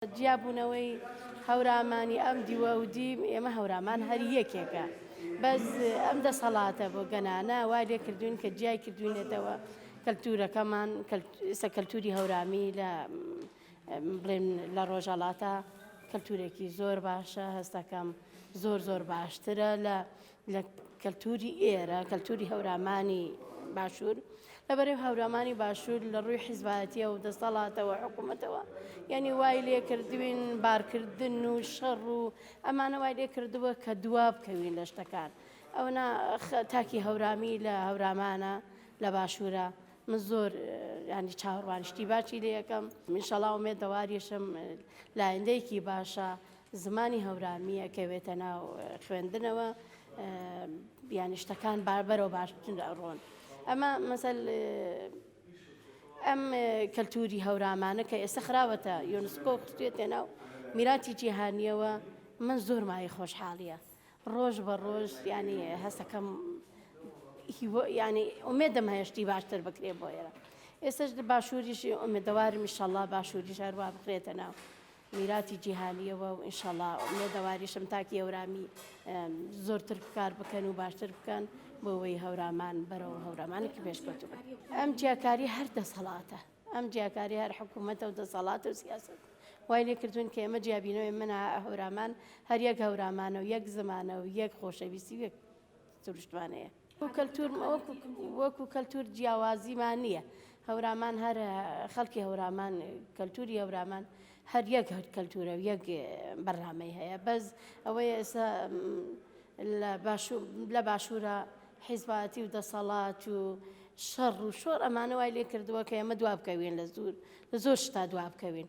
جیابوونەوەی هەورامانی ئەم دیوە و دیم، ئێمە هەورامان هەر یەکێکە، بەس ئەم دەسەڵاتە بۆ گەنانە وای لێ کردوین کە جیای کردوینێتەوە کەلتورەکەمان، ئێستا کەلتوری هەورامی لە بڵێن لە ڕۆژهەڵاتە کەلتورێکی زۆر باشە، هەستەکەم زۆر زۆر باشترە لە لە کەلتوری ئێرە، کەلتوری هەورامانی باشوور. لەبەرەی هەورامانی باشوور لە ڕووی حیزبایەتیەوە و دەسەڵاتەوە حکوومەتەوە یعنی وای لێکردوین بارکردن و شەڕ و ئەمانە وای لێ کردووە کە دوا بکەوین لە شتەکان. ئەونا تاکی هەورامی لە هەورامانە لە باشوورە من زۆر ینی چاوەڕوانی شتی باشی لێ یەکەم ئینشەڵا ئومێدەواریشم لایەندەیەکی باشە زمانی هەورامی ئەکەوێتە ناو خوێندنەوە یانی شتەکان بەرەو باشتر ئەڕۆن ئەمە مەسەل ئەم کەلتوری هەورامانە کە ئێستا خراوەتە یۆنسکۆ خستوێتێ ناو میراتی جیهانیەوە من زۆر مای خۆشحاڵیە ڕۆژ بە ڕۆژ ینی هەستەکەم ینی ئومێدم هەیە شتی باشتر بکرێ بۆ ئێرە ئێستش باشووریش ئومێدەوارم ئیشەڵا باشووریش هەروە بخرێتە ناو میراتی جیهانیەوە و ئینشەڵا ئومێدەواریشم تاکی هەورامی زۆرتر کار بکەن و باشتر بکەن بۆ ئەوەی هەورامان بەرەو هەورامانێکی پێشکەوتوو بن. ئەم جیاکاری هەر دەسەڵاتە، ئەم جیاکاری هەر حکوومەتە و دەسەڵاتە و سیاسەت وای لێ کردوون کە ئێمە جیابینەوە من هەورامان هەر یەک هەورامانە و یەک زمانە و یەک خۆشەویستی و یەک سروشتمان هەیە. وەکو کەلتور جیاوازیمان نییە هەورامان هەر خەڵکی هەورامان کەلتوری هەورامان هەر یەک هەر کەلتورە و یەک بەرنامەی هەیە بەس ئەوەی ئێستا لە باشوورە حیزباتی و دەسەڵات و شەڕ و شۆڕ ئەمانە وای لێ کردووە کە ئێمە دوا بکەوین لە زۆر لە زۆر شتا دوا بکەوین.